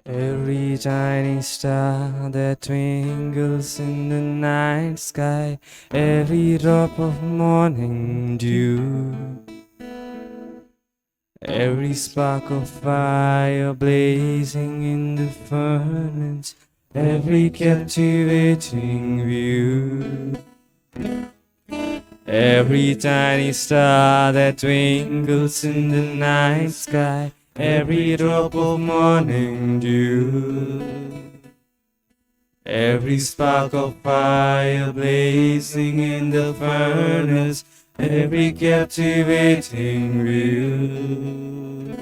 Every tiny star that twinkles in the night sky, every drop of morning dew, every spark of fire blazing in the furnace, every captivating view. Every tiny star that twinkles in the night sky, every drop of morning dew, every spark of fire blazing in the furnace, every captivating view,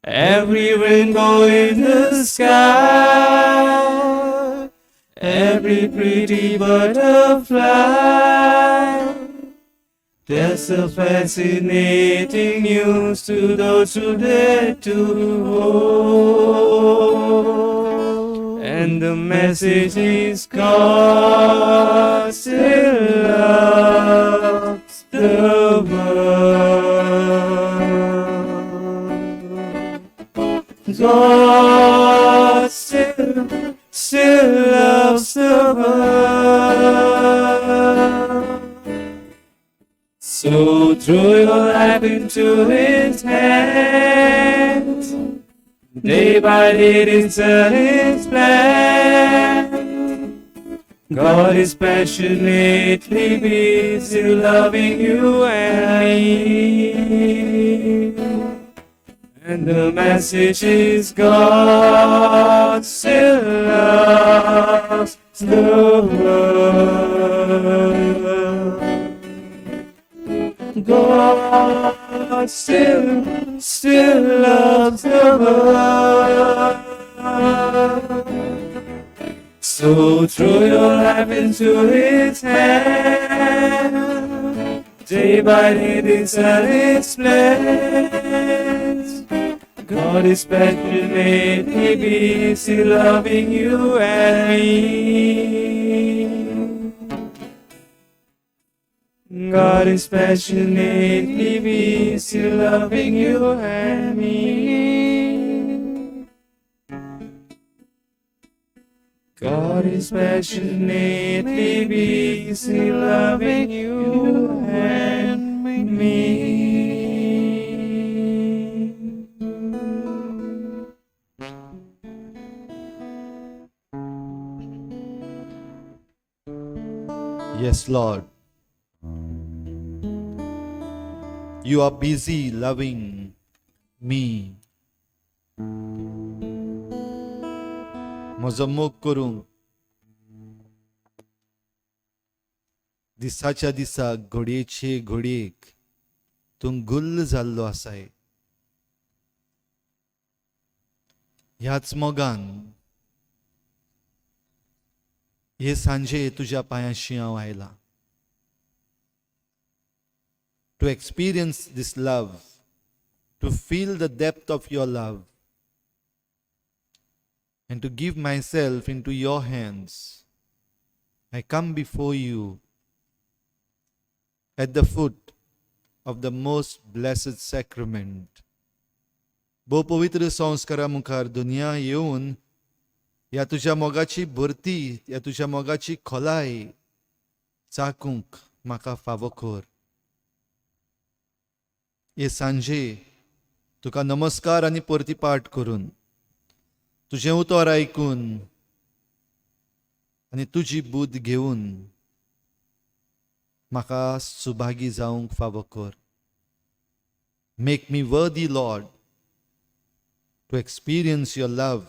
every rainbow in the sky, every pretty butterfly. There's a fascinating news to those who dare to hope. And the message is God still loves the world. God still loves the world. So throw your life into His hands. Day by day discern His plan. God is passionately busy loving you and me. And the message is God still loves the world. God still loves the world. So throw your life into His hand. Day by day discern His plans. God is passionately busy loving you and me. God is passionately busy loving you and me. God is passionately busy loving you and me. Yes, Lord. You are busy loving me. म्हजो मोग करूंक दिसाच्या दिसा घडयेचे घडयेक तूं गुल्ल जाल्लो आसाय. ह्याच मोगान हे सांजे तुज्या पांयाशी हांव आयलां. To experience this love, to feel the depth of your love, and to give myself into your hands, I come before you at the foot of the most blessed sacrament. भोव पवित्र संस्कारा मुखार दुनिया येवन ह्या तुज्या मोगाची भरती, ह्या तुज्या मोगाची खोलाय चाकूंक म्हाका फावो कर. हे सांजे तुका नमस्कार आनी परतीपाठ करून, तुजें उतर आयकून आनी तुजी बुद्द घेवन म्हाका सुभागी जावंक फावो कर. Make me worthy, Lord, to experience your love,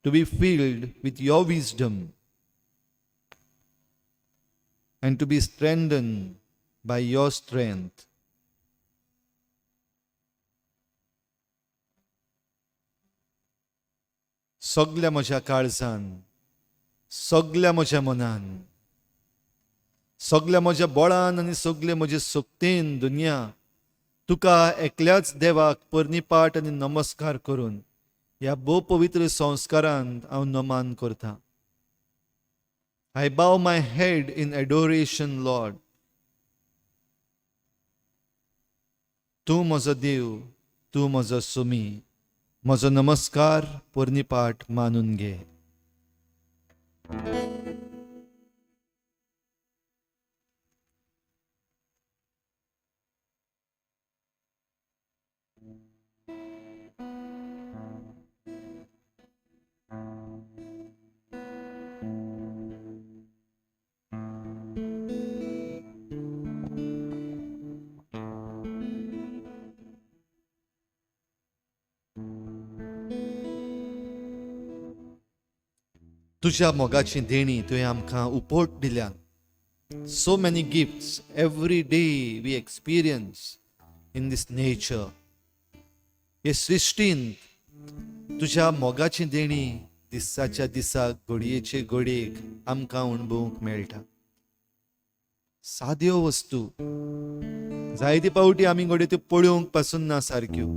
to be filled with your wisdom, and to be strengthened by your strength. सगल्या म्हज्या काळजान, सगल्या म्हज्या मनान, सगल्या म्हज्या बळान आनी सगले म्हजे शक्तेन दुनिया तुका एकल्याच देवाक पर्नीपाठ आनी नमस्कार करून ह्या भोव पवित्र संस्कारांत हांव नमन करता. I bow my head in adoration, Lord. तूं म्हजो देव, तूं म्हजो सुमी. म्हजो नमस्कार पोरणीपाठ मानून घे. तुज्या मोगाची देणी तुवें आमकां उपोट दिल्या. So many gifts every day we experience in this nature. हे सृश्टींत तुज्या मोगाची देणी दिसाच्या दिसाक घडयेचे घडयेक आमकां अणभवूंक मेळटा. साद्यो वस्तू जायते पावटी आमी घडये त्यो पळोवंक पासून ना सारक्यो,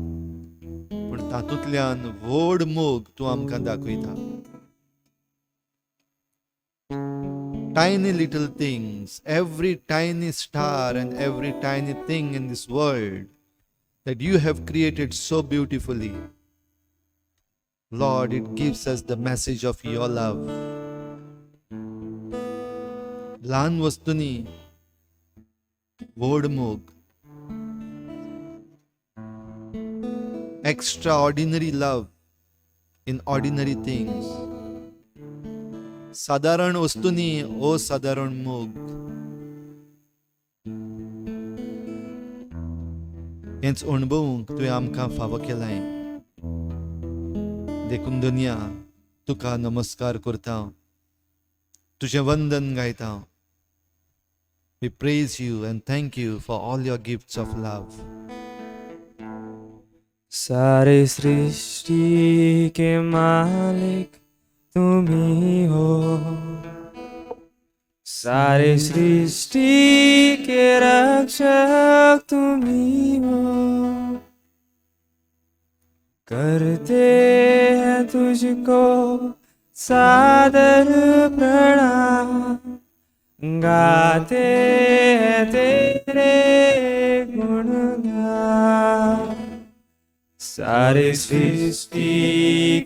पूण तातूंतल्यान व्हड मोग तूं आमकां दाखयता. Tiny little things, every tiny star and every tiny thing in this world that you have created so beautifully. Lord, it gives us the message of your love. ल्हान वस्तूंनी व्हड मोग, extraordinary love in ordinary things. सादारण वस्तूंनी असादारण मोग. हेंच अणभवूंक तुवें आमकां फावो केलां. देखून दुनिया तुका नमस्कार करता, तुजें वंदन गायता. We praise you and thank you for all your gifts of love. सारे सृष्टि के मालिक तुम ही हो, सारे सृष्टि के रक्षक तुम ही हो। करते हैं तुझको सादर प्रणाम, गाते हैं तेरे गुणगान। सारे सृष्टि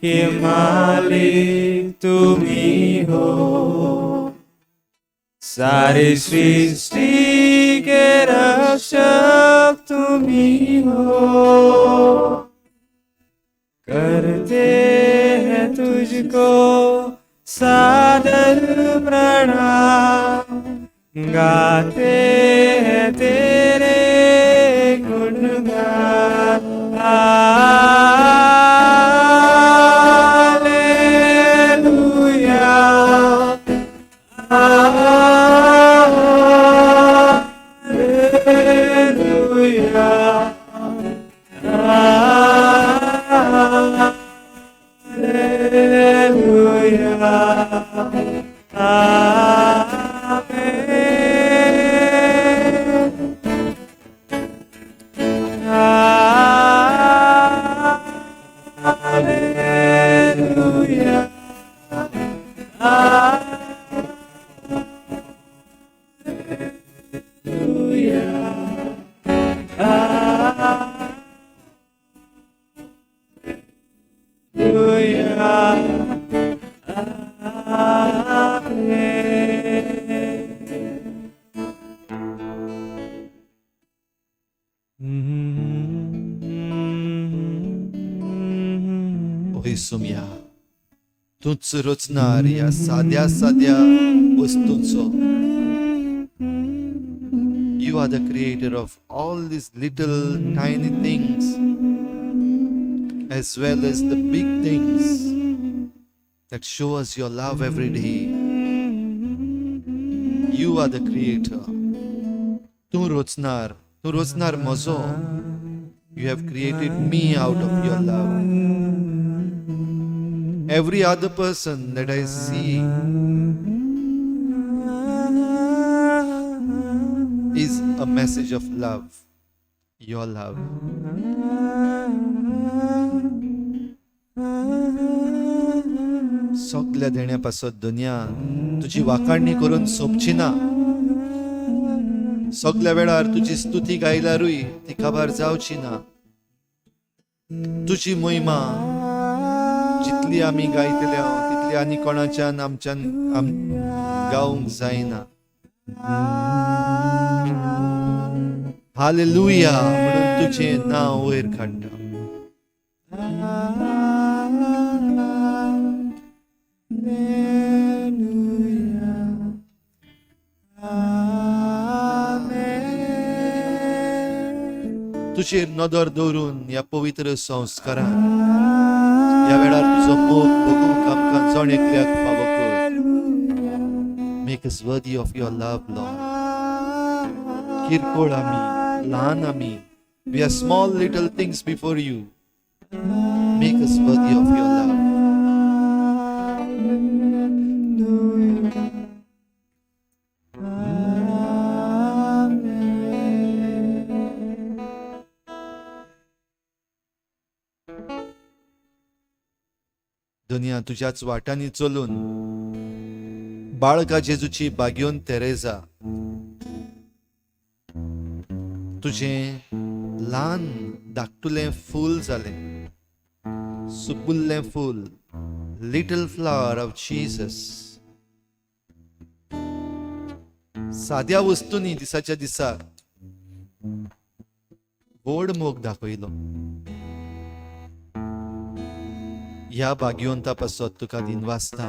के मालिक तुम ही हो, सारे सृष्टि के रक्षक तुम ही हो। करते हैं तुझको सादर प्रणाम, गाते हैं तेरे गुणगान। हालेलुया, हालेलुया, हालेलुया, आमेन। हालेलुया, हालेलुया, हालेलुया, आमेन। ओय सोमया, तूंच रचणार ह्या साद्या साद्या वस्तूंचो. You are the creator of all these little tiny things as well as the big things that show us your love every day. You are the creator. तूं रचणार, तूं रचणार म्हजो. You have created me out of your love. Every other person that I see is a message of love, your love. सगल्या देण्या पासत दुनिया तुजी वाखाणणी करून सोंपची ना. सगल्या वेळार तुजी स्तुती गायल्यारूय ती काबार जावची ना. तुजी महिमा जितली आमी गायतले तितली आनी कोणाच्यान आमच्यान गावंक जायना. हालेलुया म्हणून तुजें नांव वयर काडटा. तुजेर नदर दवरून ह्या पवित्र संस्कारान ह्या वेळार तुजो मोग भोगूंक आमकां जण एकल्याक फावो कर. Make us worthy of your love, Lord. किरकोळ आमी, ल्हान आमी, we are small little things before you. Make us worthy of your love. दुनिया तुज्याच वाटांनी चलून बाळका जेजूची बागयोन तेरेजा तुजें ल्हान धाकटुलें फूल जालें, सुपुल्लें फूल, लिटल फ्लावर ऑफ जीसस. साद्या वस्तूंनी दिसाच्या दिसा व्हड मोग दाखयलो. ह्या भाग्यवंता पासत तुका दिनवासता.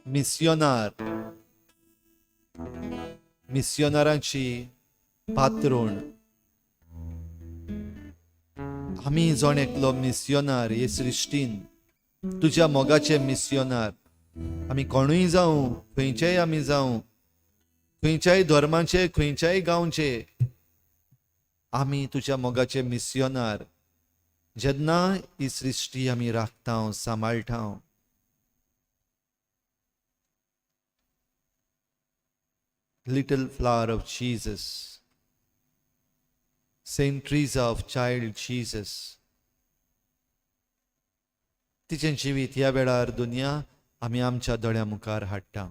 मिसियोनार, मिसियोनारांची पात्रोण, आमी जण एकलो मिसियोनार हे सृश्टीन तुज्या मोगाचे मिसियोनार. आमी कोणूय जावं, खंयचेय आमी जावं, खंयच्याय धर्माचे, खंयच्याय गांवचे, आमी तुज्या मोगाचे मिसियोनार. जेन्ना ही सृश्टी आमी राखता, सांबाळटा, little flower of Jesus, Saint Teresa of Child Jesus, तिचें जिवीत ह्या वेळार दुनिया आमी आमच्या दोळ्या मुखार हाडटा.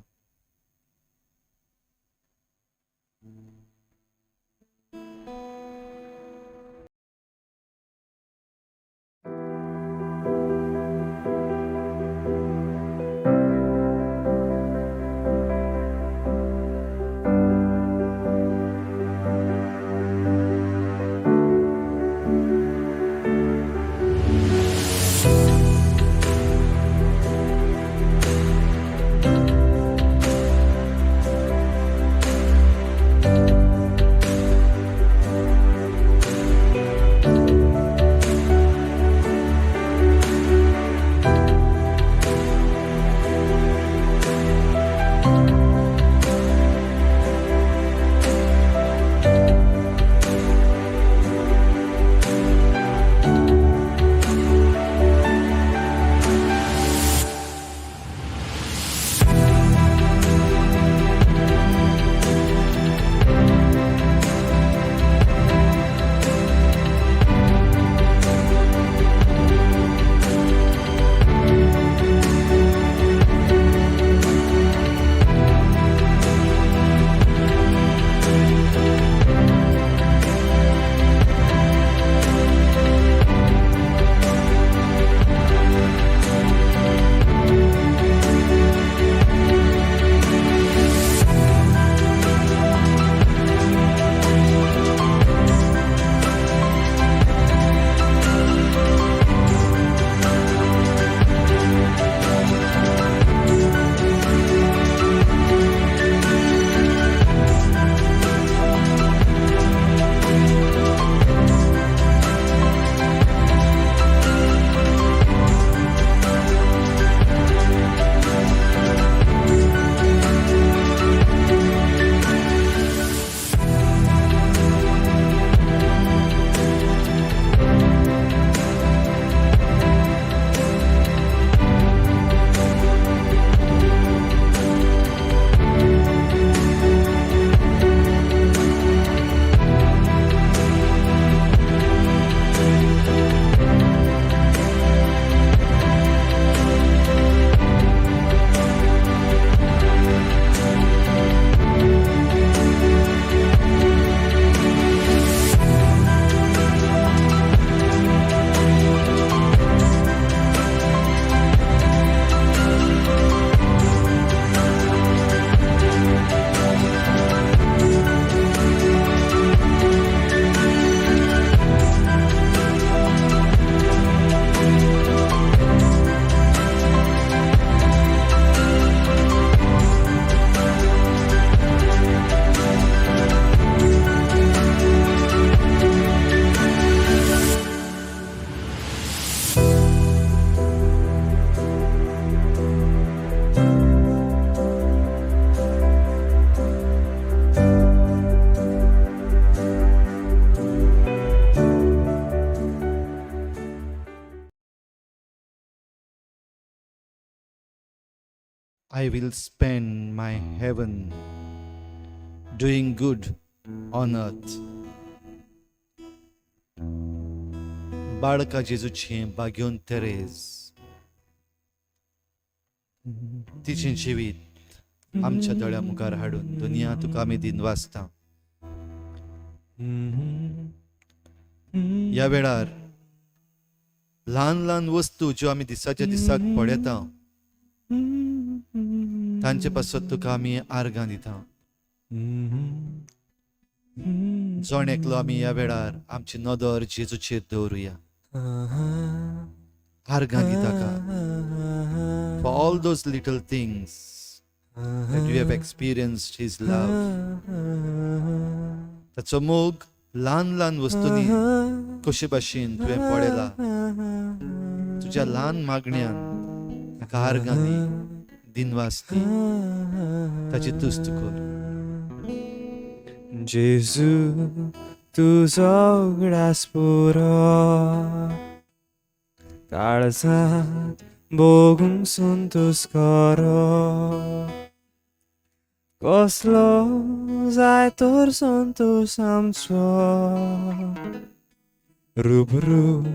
I will spend my heaven doing good on earth. बाळका जेजूचें बाग्योन तेरेज तिचें जिवीत आमच्या दोळ्या मुखार हाडून दुनिया तुका आमी दिनवासता. ह्या वेळार ल्हान ल्हान वस्तू ज्यो आमी दिसाच्या दिसाक पळयता तांचे पासत तुका आमी आर्गां दिता. जण एकलो आमी ह्या वेळार आमची नदर जेजूचेर दवरुया. आर्गां दिता का for all those little things that you have experienced his love. ताचो मोग ल्हान ल्हान वस्तूंनी कशे भाशेन तुवें पळयला तुज्या ल्हान मागण्यान ताका आर्गां दी, दिनवास दी, ताची तुस्त कर. जेजू तुजो उगडास पुरो काळजांत भोगूंक संतोश करो कसलो जाय तर संतोश आमचो रूप रूप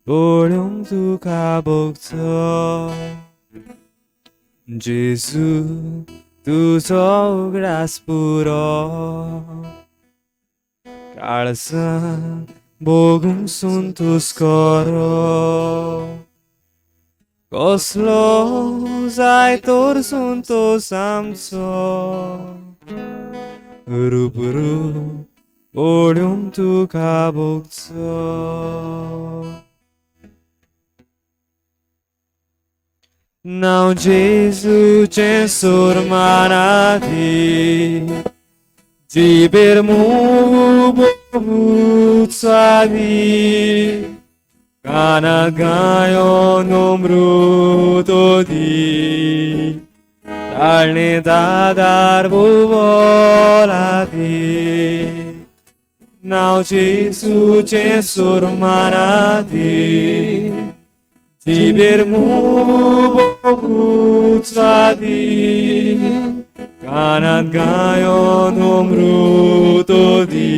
पळोवंक तुका भोगचो. जेजू तुजो उगडास पुरो काळजांत भोगूंक संतोश करो कसलो जाय तर संतोश आमचो रूप रूप पळोवंक तुका भोगचो. नांव जेजूचें सोरमानाती जिबेर मुचादी कानात गायो अमृत दी ताळणे दादार बोलादी. नांव जेजूचें सोरमानाती जिबेर मुचादी कानात गायो अमृत दी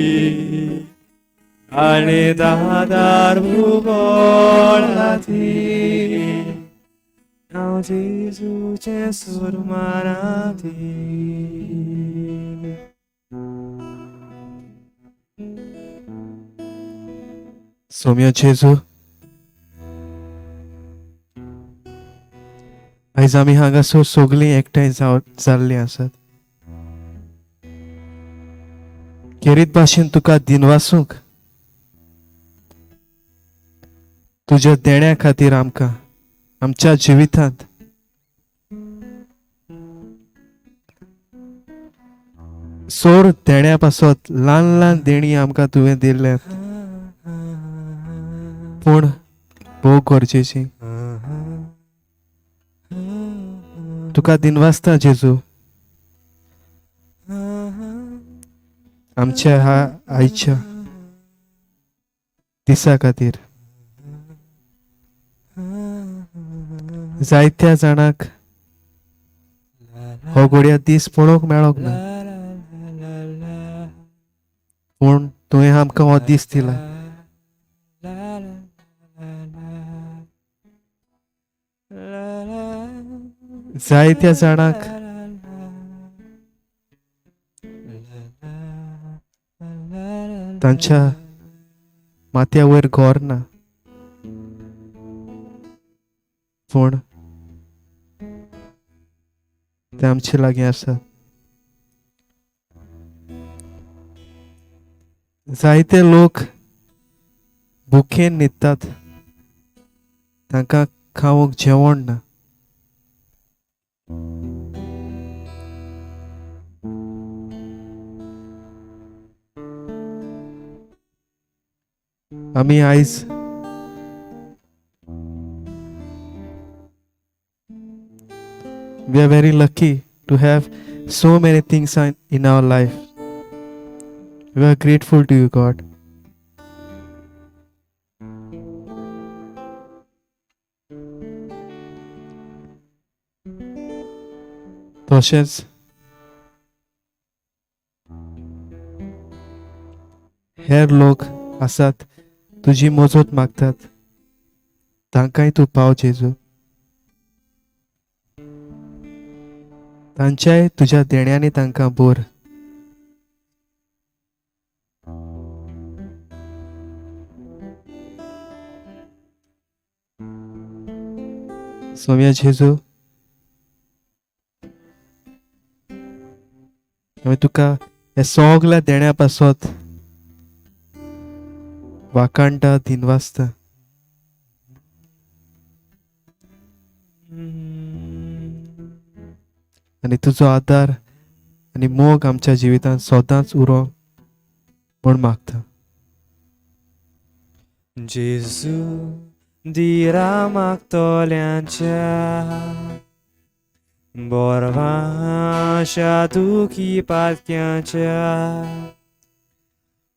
आनी दादार भुगोळाती. नांव जेजूचें सुरमानाती. सोम्या जेजू, आयज आमी हांगासर सगळीं एकठांय जाल्लीं आसात. खेरीत भाशेन तुका दिनवासूंक तुज्या देण्या खातीर आमकां आमच्या जिवितांत सोर देण्या पासत ल्हान ल्हान देणी आमकां तुवें दिल्ल्यात, पूण भोव गरजेची. तुका दिनवासता जेजू आमच्या ह्या आयच्या दिसा खातीर. जायत्या जाणांक हो घडये दीस पळोवंक मेळोंक ना, पूण तुवें आमकां हो दीस दिला. जायत्या जाणांक तांच्या माथ्या वयर घर ना, पूण ते आमचे लागीं आसा. जायते लोक भुकेन न्हिदतात, तांकां खावंक जेवण ना. आमी आयज we are very lucky to have so many things in our life. We are grateful to you, God. तशेंच हेर लोक आसात तुजी मजत मागतात, तांकांय तूं पाव जेजू. तांच्याय तुज्या देण्यांनी तांकां बोर. सोम्या जेजू, आमी तुका ह्या सगल्या देण्या पासत वाखाणटा, दिनवासता. आनी तुजो आदार आनी मोग आमच्या जिवितांत सदांच उरो म्हूण मागता. जेजू दिरा मागतल्यांच्या बोरवांशा दुखी पातक्यांच्या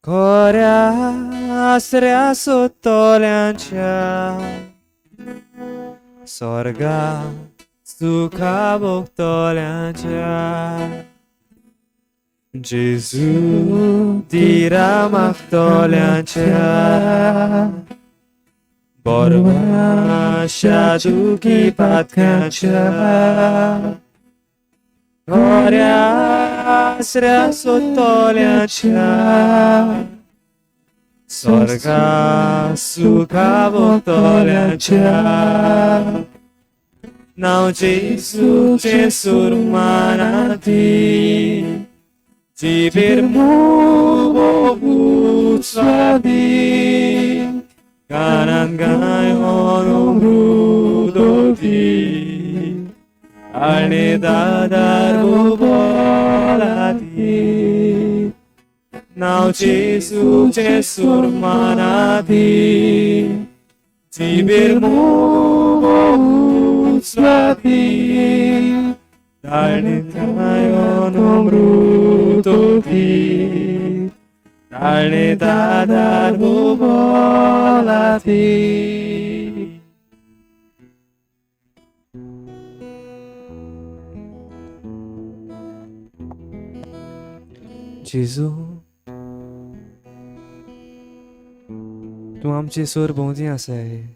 खऱ्या आसऱ्या सोदतल्यांच्या स्वर्गा सुखा भोगतल्यांच्या. जेजू दिरा मागतल्यांच्या बोरवांशा दुखी पातक्यांच्या खऱ्या आसऱ्या सोदतल्यांच्या स्वर्गा सुखा भोगतल्यांच्या. नांव जेजूचें सुरमानाती जिबेर स्वादी कानान गायोन अमृतोती आनी दादार बोलाती. नांव जेजूचें सुरमानाती जिबेर स्वाती आनी गायोन अमृतोती आनी दादार बोलाती. जेजू, तूं आमचे सोर भोंवती आसाय.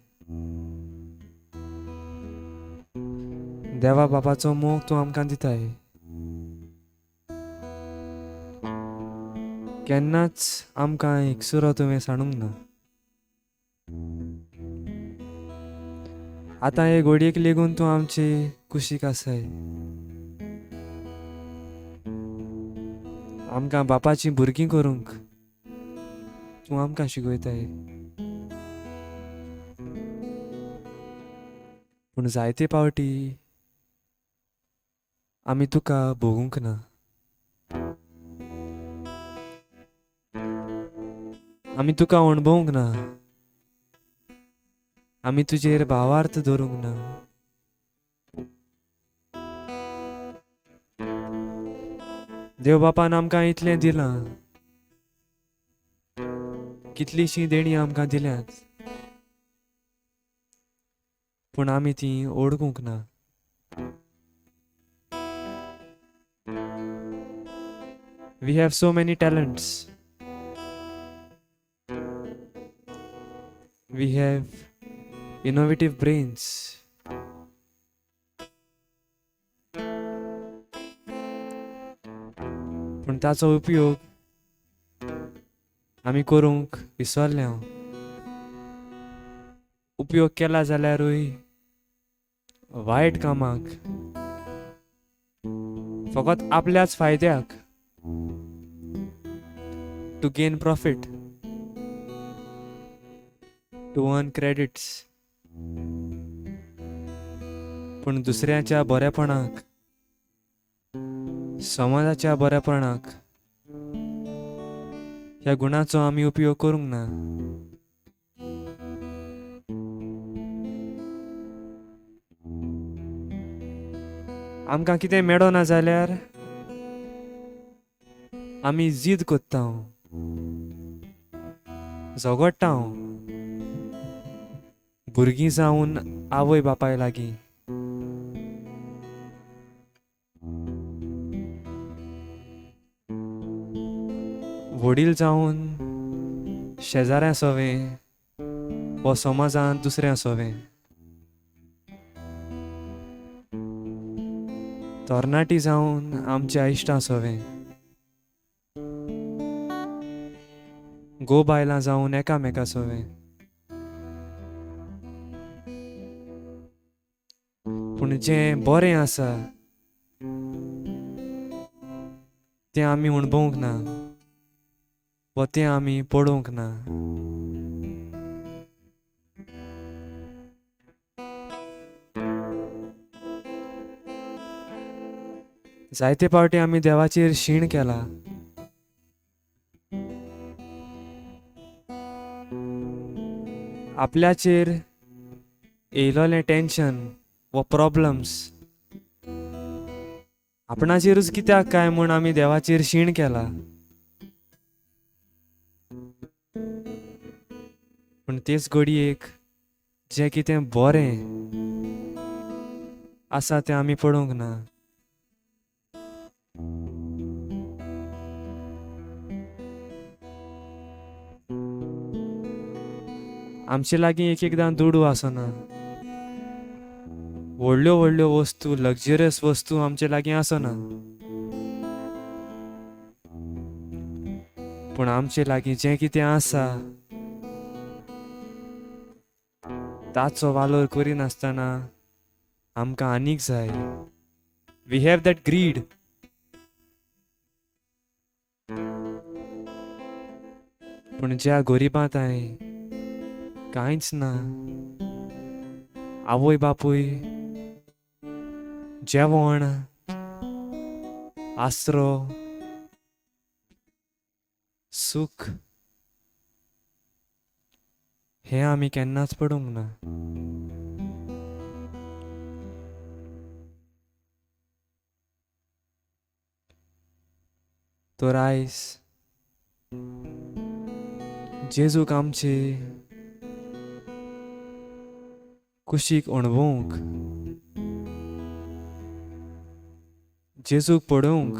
देवा बापाचो मोग तूं आमकां दिताय. केन्नाच आमकां एकसुरो तुवें सांडूंक ना. आतां हे घडयेक लेगून तूं आमचे कुशीक आसाय. आमकां बापाचीं भुरगीं करूंक तूं आमकां शिकयताय. पूण जायते पावटी आमी तुका भोगूंक ना. आमी तुका अणभवूंक ना. आमी तुजेर भावार्थ धरूंक ना. देव बापान आमकां इतलें दिलां, कितलींशीं देणीं आमकां दिल्यांत, पूण आमी तीं ओळखूंक ना. We have so many talents. We have innovative brains. पूण ताचो उपयोग आमी करूंक विसरल्या. उपयोग केला जाल्यारूय वायट कामाक, फकत आपल्याच फायद्याक, to gain profit, to earn credits. पूण दुसऱ्याच्या बरेपणाक, समाजाच्या बरेपणाक ह्या गुणाचो आमी उपयोग करूंक ना. आमकां कितें मेळना जाल्यार आमी जिद कोत्ता, झगडटा भुरगीं जावन आवय बापाय लागीं. व्हडील जावन शेजाऱ्यां सोवें वा समाजांत दुसऱ्यां सोवें, तरणाटी जावन आमच्या इश्टां सोवें, गो बायलां जावन एकामेका सोवें, पूण जें बरें आसा तें आमी अणभवूंक ना वा तें आमी पळोवंक ना. जायते पावटी आमी देवाचेर शीण केला. आपल्याचेर येयलोलें टेंशन वा प्रॉब्लम्स आपणाचेरूच कित्याक काय म्हूण आमी देवाचेर शीण केला. पूण तेच घडयेक जें कितें बरें आसा तें आमी पळोवंक ना. आमचे लागीं एक एकदां दुडू आसना, व्हडल्यो व्हडल्यो वस्तू, लक्झरियस वस्तू आमचे लागीं आसना, पूण आमचे लागीं जें कितें आसा ताचो वालोर करिनासतना आमकां आनीक जाय. We have that greed. पूण ज्या गरिबां तांय कांयच ना, आवय बापूय, जेवण, आसरो, सूख हें आमी केन्नाच पडूंक ना. तर आयज जेजूक आमचे कुशीक अणभवूंक, जेजूक पळोवंक,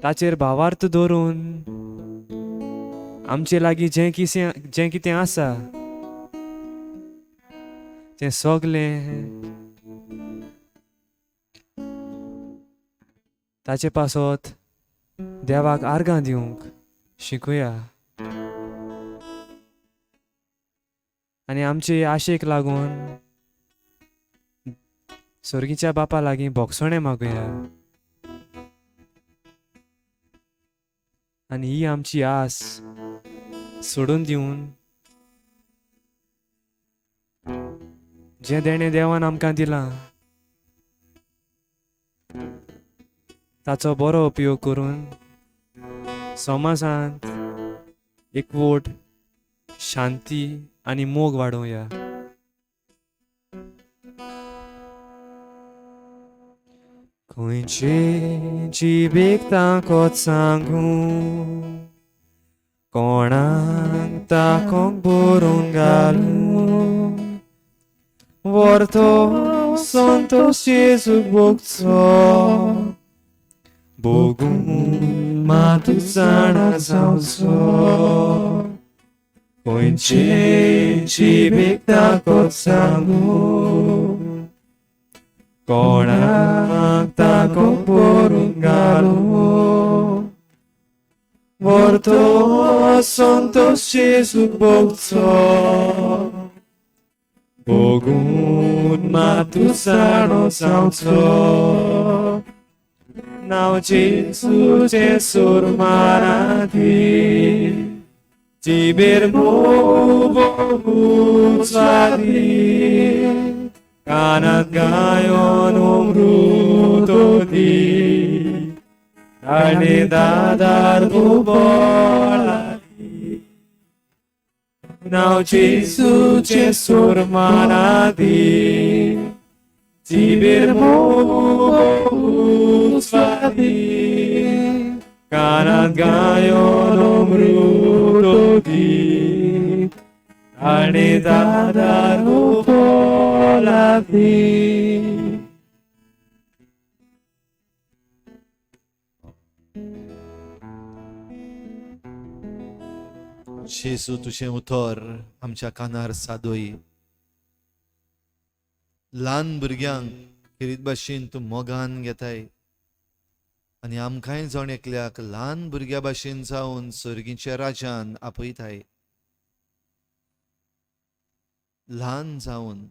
ताचेर भावार्थ दवरून आमचे लागीं जें कितें आसा तें सगलें ताचे पासत देवाक आर्गां दिवंक शिकूया आनी आमचे आशेक लागून स्वर्गीच्या बापा लागीं भोगसणें मागुया आनी ही आमची आस सोडून दिवन जें देणें देवान आमकां दिलां ताचो बरो उपयोग करून समाजांत एकवट, शांती आनी मोग वाडोवया. खंयचे जिबेक ताकद सांगूं, कोणाक ताकोंक बरोवन घालूं, व्हरतो संतोश जेजूक भोगचो, भोगून मातूं जाणा जावचो. खंयचे जिबेक ताकद सांगूं, कोणाक ताकोंक बरोवन घालूं, व्हरतो संतोश जेजूक भोगचो, भोगून मातूं जाणो जावचो. नांव जेजूचें सुरमारादी, जिबेर भोव भोव स्वादी, कानांत गायोन अमृत दी, आनी दादार बोळादी. नांव जेजूचें सुरमारादी, जिबेर भोव भोव स्वादी, कानांत गायोन अमृत दी, आनी दादार बोलादी. जेजू, तुजें उतर आमच्या कानार सादय. ल्हान भुरग्यांक खेरीत भाशेन तूं मोगान घेताय आनी आमकांय जण एकल्याक ल्हान भुरग्या भाशेन जावन सर्गीच्या राज्यान आपयताय. ल्हान जावन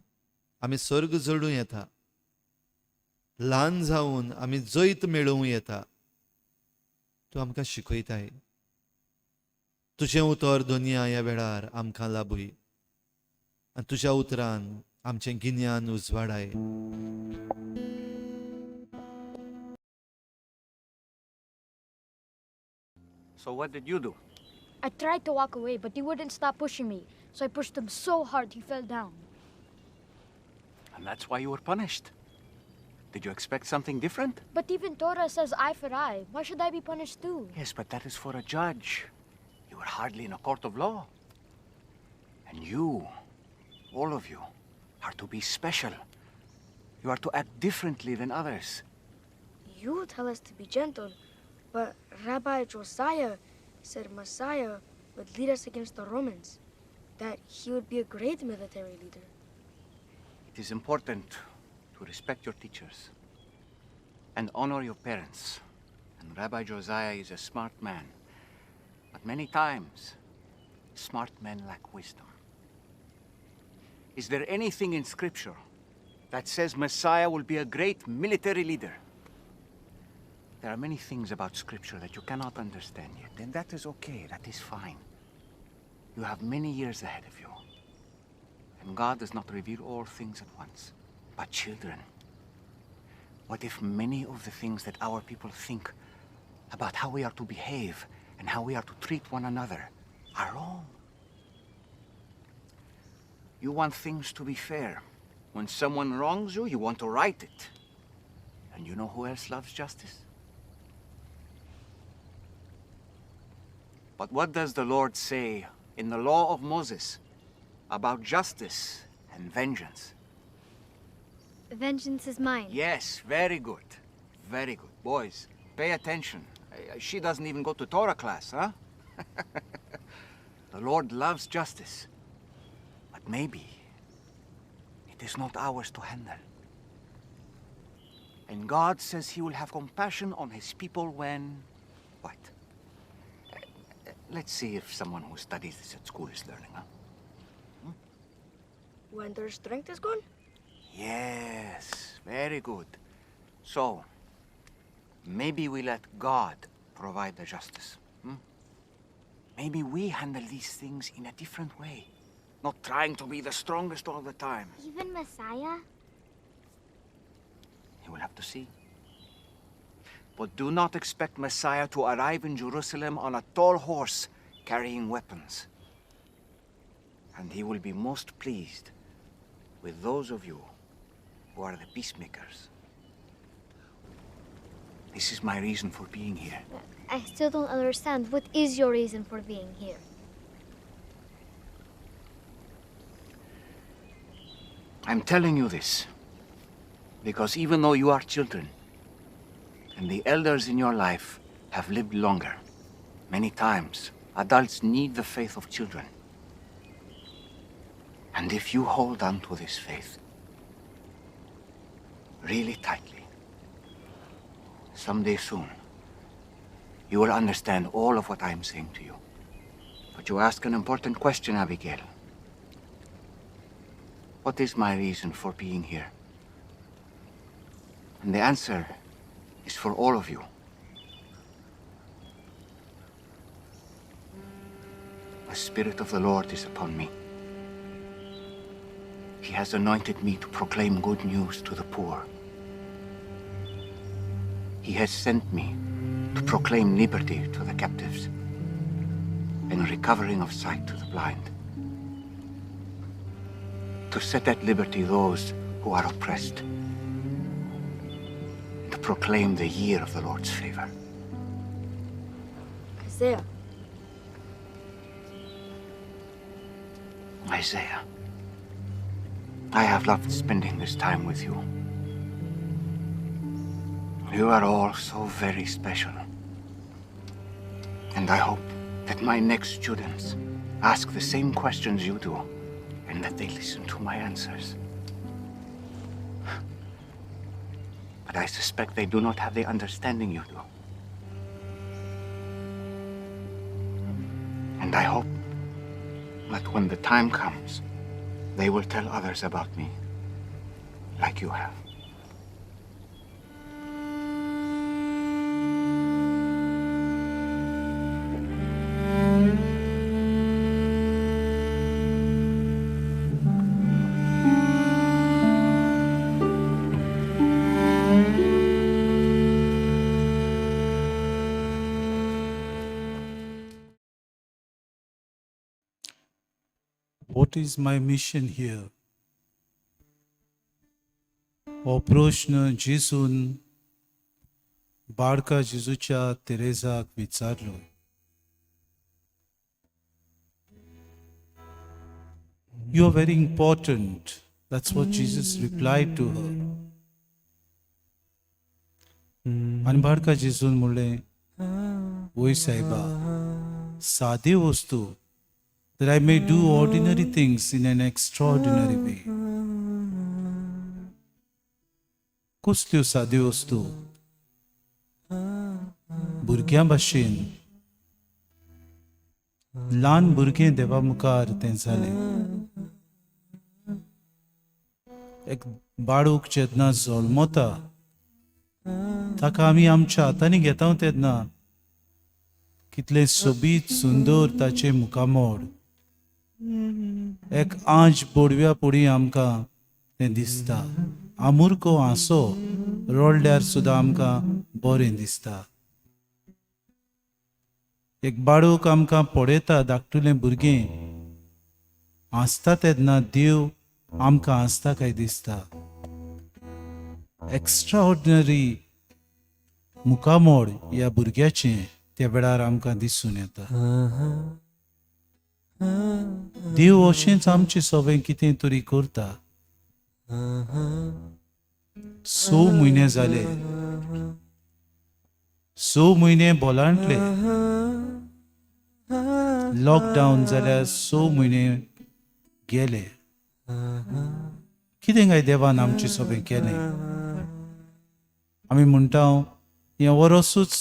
आमी सर्ग जोडूं येता, ल्हान जावन आमी जैत मेळोवं येता. तूं आमकां शिकयताय. तुजें उतर दोनया ह्या वेळार आमकां लाभूय आनी तुज्या उतरान आमचें गिन्यान उजवाडाय. So what did you do? I tried to walk away, but he wouldn't stop pushing me. So I pushed him so hard he fell down. And that's why you were punished. Did you expect something different? But even Torah says eye for eye. Why should I be punished too? Yes, but that is for a judge. You were hardly in a court of law. And you, all of you, are to be special. You are to act differently than others. You tell us to be gentle, but Rabbi Josiah said Messiah would lead us against the Romans, that he would be a great military leader. It is important to respect your teachers and honor your parents. And Rabbi Josiah is a smart man. But many times, smart men lack wisdom. Is there anything in Scripture that says Messiah will be a great military leader? There are many things about Scripture that you cannot understand yet, and that is okay, that is fine. You have many years ahead of you. And God does not reveal all things at once. But children, what if many of the things that our people think about how we are to behave and how we are to treat one another are wrong? You want things to be fair. When someone wrongs you, you want to right it. And you know who else loves justice? But what does the Lord say in the law of Moses about justice and vengeance? Vengeance is mine. Yes, very good. Very good. Boys, pay attention. She doesn't even go to Torah class, huh? The Lord loves justice. But maybe it is not ours to handle. And God says he will have compassion on his people when... what? Let's see if someone who studies this at school is learning, huh? When their strength is gone? Yes, very good. So, maybe we let God provide the justice. Hmm? Maybe we handle these things in a different way. Not trying to be the strongest all the time. Even Messiah? You will have to see. But do not expect Messiah to arrive in Jerusalem on a tall horse carrying weapons. And he will be most pleased with those of you who are the peacemakers. This is my reason for being here. I still don't understand. What is your reason for being here? I'm telling you this because even though you are children, and the elders in your life have lived longer, many times adults need the faith of children. And if you hold on to this faith really tightly, someday soon, you will understand all of what I'm saying to you. But you ask an important question, Abigail. What is my reason for being here? And the answer is for all of you. The Spirit of the Lord is upon me. He has anointed me to proclaim good news to the poor. He has sent me to proclaim liberty to the captives and recovering of sight to the blind, to set at liberty those who are oppressed, and to proclaim the year of the Lord's favor. Isaiah. Isaiah, I have loved spending this time with you. You are all so very special. And I hope that my next students ask the same questions you do, and that they listen to my answers. But I suspect they do not have the understanding you do. And I hope that when the time comes, they will tell others about me, like you have. What is my mission here? हो प्रश्न जेजून बाळका जेजूच्या तेरेजाक विचारलो. You are very important. That's what Jesus replied to her. आनी बाळका जेजून म्हणलें, वय सायबा, सादी वस्तू, that I may do ordinary things in an extraordinary way. कसल्यो साद्यो वस्तू? भुरग्यां भाशेन, ल्हान भुरगें देवा मुखार तें जालें. एक बाळूक जेन्ना जल्मता ताका आमी आमच्या हातांनी घेता तेन्ना कितलें सोबीत सुंदर ताचें मुखामोड, एक आंज बोडव्या पुडी आमकां तें दिसता. आमुरको हांसो रडल्यार सुद्दां आमकां बरें दिसता. एक बाळूक आमकां पळयता, धाकटुलें भुरगें हांसता तेन्ना देव आमकां हांसता काय दिसता. एक्स्ट्राऑर्डिनरी मुखामोड ह्या भुरग्याचें त्या वेळार आमकां दिसून येता. देव अशेंच आमचें सगळें कितें तरी करता. 6 म्हयने जाले, 6 म्हयने बोलांटले. लॉकडावन जाल्यार 6 म्हयने गेले. कितें काय देवान आमचें सगळें केलें? आमी म्हणटा हें वरसूच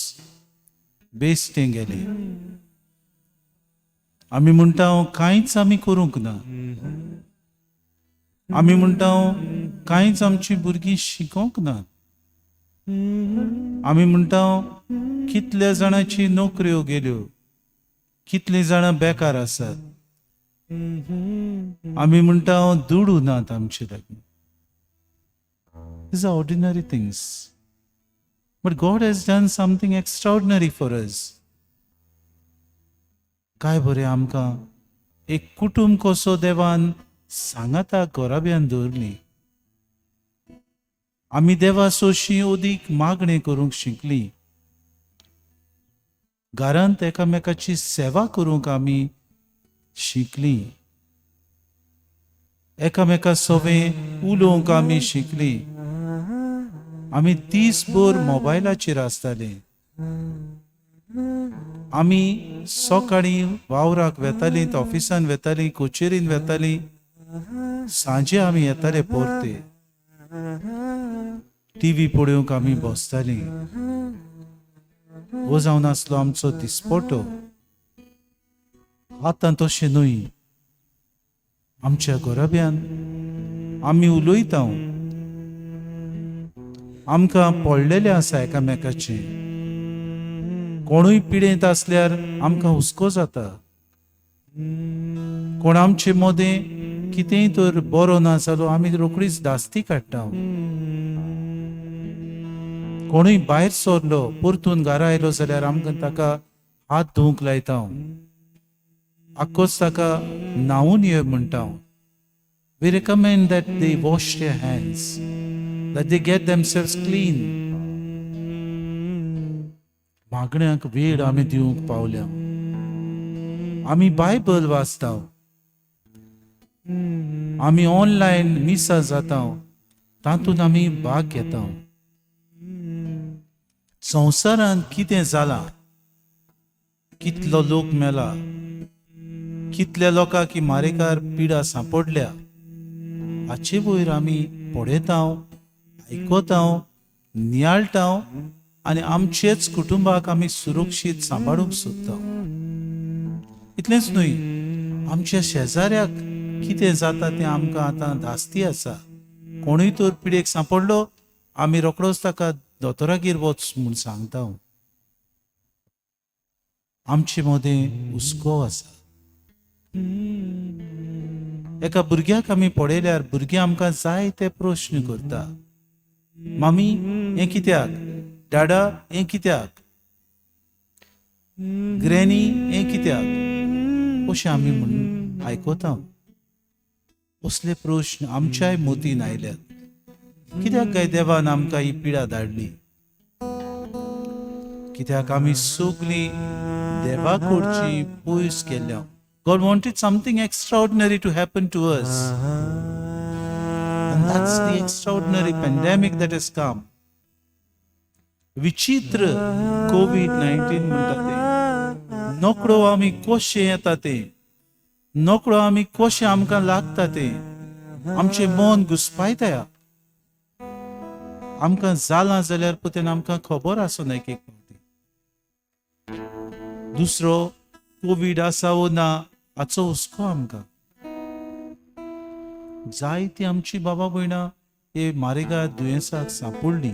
बेश्टें गेलें. आमी म्हणटा कांयच आमी करूंक ना. आमी म्हणटा कांयच आमची भुरगीं शिकोंक ना. आमी म्हणटा कितल्या जाणांची नोकऱ्यो गेल्यो, कितलीं जाणां बेकार आसात. आमी म्हणटा दुडू नात आमचे लागीं. These are ordinary things. But God has done something extraordinary for us. काय बरें आमकां एक कुटुंब कसो देवान सांगाता घराब्यान दवरली. आमी देवा सोशी अदीक मागणें करूंक शिकली. घरांत एकामेकाची सेवा करूंक आमी शिकली. एकामेका सवें उलोवंक आमी शिकली. आमी दीसभर मोबायलाचेर आसताले. आमी सकाळीं वावराक वेतालीं, ऑफिसान वेतालीं, कचेरीन वेतालीं, सांजे आमी येताले परते. टीव्ही पळोवंक आमी बसतालीं. हो जावन आसलो आमचो दिसपटो. आतां तशें न्हय. आमच्या घराब्यान आमी उलयता, आमकां पडलेलें आसा एकामेकाचें. कोणूय पिडेंत आसल्यार आमकां हुस्को जाता. कोण आमचे मदें कितेंय तर बरो ना जालो आमी रोखडीच धास्ती काडटा. कोणूय भायर सरलो परतून घरा आयलो जाल्यार आमकां ताका हात धुवंक लायता, आक्कोच ताका न्हांवून ये म्हणटा. We recommend that they wash their hands, that they get themselves clean. मागण्यांक वेळ आमी दिवंक पावल्या. आमी बायबल वाचता, आमी ऑनलायन मिसां जाता, तातूंत आमी भाग घेता. संवसारांत कितें जालां, कितलो लोक मेला, कितल्या लोकांक ही मारेकार पिडा सांपडल्या हाचे वयर आमी पळयता, आयकता, नियाळटा आनी आमचेच कुटुंबाक आमी सुरक्षीत सांबाळूंक सोदता. इतलेंच न्हय, आमच्या शेजाऱ्याक कितें जाता तें आमकां आतां धास्ती आसा. कोणूय तर पिडेक सांपडलो, आमी रोखडोच ताका दोतोरागेर वच म्हूण सांगता. आमचे मदें हुस्को आसा. एका भुरग्याक आमी पळयल्यार भुरगें आमकां जायते प्रश्न करता. मामी, हें कित्याक? डाडा, हें कित्याक? ग्रॅनी, हें कित्याक? अशें आमी म्हूण आयकता. असले प्रश्न आमच्याय मतीन आयल्यात. कित्याक काय देवान आमकां ही पिडा धाडली? कित्याक आमी सगळीं देवाकडची पयस केल्या? God wanted something extraordinary to happen to us. And that's the extraordinary pandemic that has come. विचित्र कोवीड 19 म्हणटा ते. नकळो आमी कशें येता ते, नकळो आमी कशें आमकां लागता ते. आमचें मन घुसपायता. आमकां जालां जाल्यार पुतेन आमकां खबर आसना एक एक फावटी. दुसरो, कोवीड आसा वो ना हाचो हुस्को आमकां. जायती आमची बाबा भयणां हे मारेगा दुयेंसाक सांपडली.